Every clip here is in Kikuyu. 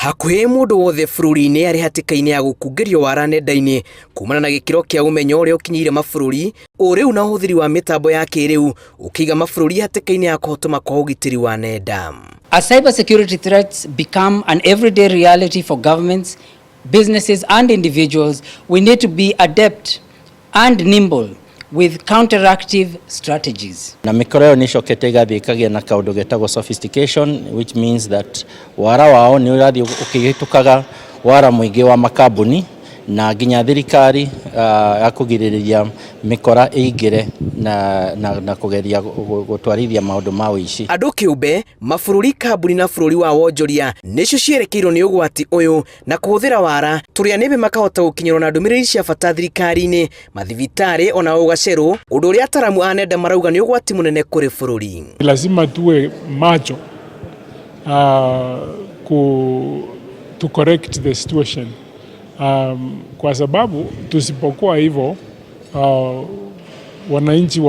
Hakuhĩ mũndũ wothe bũrũri-inĩ arĩ hatĩka-inĩ ya gũkungĩrio wara nenda-inĩ kumana na gĩkĩro kĩa ũmenyo ũrĩa ũkinyĩire mabũrũri, ũrĩu na ũhũthĩri wa mĩtambo ya kĩrĩu ũkĩiga mabũrũri hatĩka-inĩ ya kũhotoma kwa ũgitĩri wa nenda. As cybersecurity threats become an everyday reality for governments, businesses and individuals, we need to be adept and nimble with counteractive strategies. Na mĩkora ĩyo nĩ ĩcokete ĩgathiĩ ĩkagĩa na kaũndũ getagwo sophistication, which means that wara wao nĩ ũrathiĩ ũkĩhĩtũkaga wara mũingĩ wa makambuni na nginya thirikari ya kũgirĩrĩria mĩkora ĩingĩre na kũgeria gũtwarithia maũndũ ma ũici. Andũ kĩũmbe, mabũrũri, kambuni na bũrũri wa wonjoria nĩcio cierekeirwo nĩ ũgwati ũyũ na kũhũthĩra wara tũrĩa nĩmbe makahota gũkinyĩrwo na ndũmĩrĩri cia bata thirikari-inĩ, mathibitarĩ ona ũgacerũ, ũndũ ũrĩa ataramu a nenda marauga nĩ ũgwati mũnene kũrĩ bũrũri. Lazima tuwe macho to correct the situation kwa sababu tusipokuwa hivyo wananchi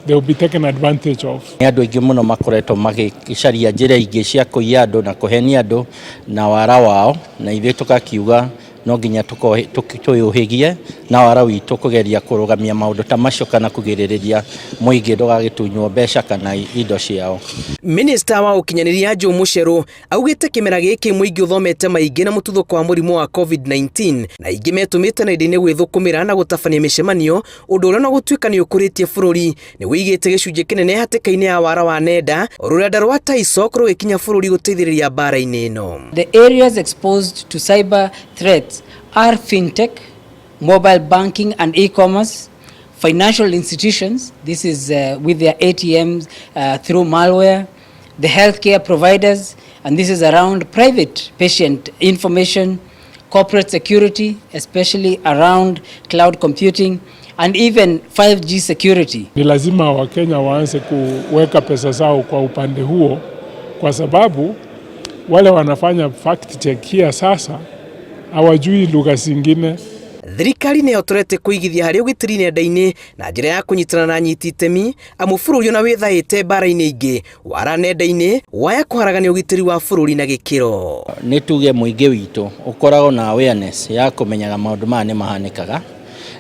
they will be taken advantage of. Nĩ andũ aingĩ mũno makoretwo magĩcaria njĩra ingĩ cia kũiya andũ na kũhenia andũ na wara wao, na ithuĩ tũgakiuga no nginya twĩũhĩgie na wara witũ kũgeria kũrũgamia maũndũ ta macio kana kũgirĩrĩria mũingĩ ndũgagĩtunywo mbeca kana indo ciao. Minista wa ũkinyanĩria Joe Mucheru augĩte kĩmera gĩkĩ mũingĩ ũthomete maingĩ na mũtuthũko wa mũrimũ wa COVID-19 na ingĩ metũmĩte nenda-inĩ gwĩthũkũmĩra na gũtabania mĩcemanio, ũndũ ũrĩa ona gũtuĩka nĩ ũkũrĩtie bũrũri nĩ wĩigĩte gĩcunjĩ kĩnene hatĩka-inĩ ya wara wa nenda, rũrenda rwa TISOC rũgĩkinya bũrũri gũteithĩrĩria mbara-inĩ ĩno. The areas exposed to cyber threats are fintech, mobile banking and e-commerce, financial institutions, this is with their ATMs through malware, the healthcare providers, and this is around private patient information, corporate security, especially around cloud computing, and even 5G security. Ni lazima Wakenya waanze kuweka pesa zao kwa upande huo, kwa sababu wale wanafanya fact check here sasa hawajui lugha zingine. Thirikari nĩ ĩhotorete kũigithia harĩ ũgitĩri nenda-inĩ na njĩra ya kũnyitana na anyiti itemi, amu bũrũri ona wĩthaĩte mbara-inĩ ingĩ wara nenda-inĩ waya kũharagania ũgitĩri wa bũrũri na gĩkĩro. Nĩ tuge mũingĩ witũ ũkoragwo na awareness ya kũmenyaga maũndũ maya nĩ mahanĩkaga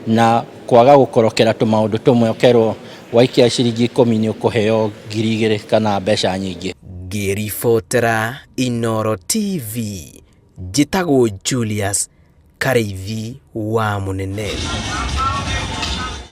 na kwaga gũkorokera tũmaũndũ tũmwe ũkerwo waikia ciringi 10 nĩ ũkũheo 2,000 kana mbeca nyingĩ. Ngĩribotera Inooro TV, njĩtagwo Julius Karĩithi wa Mũnene.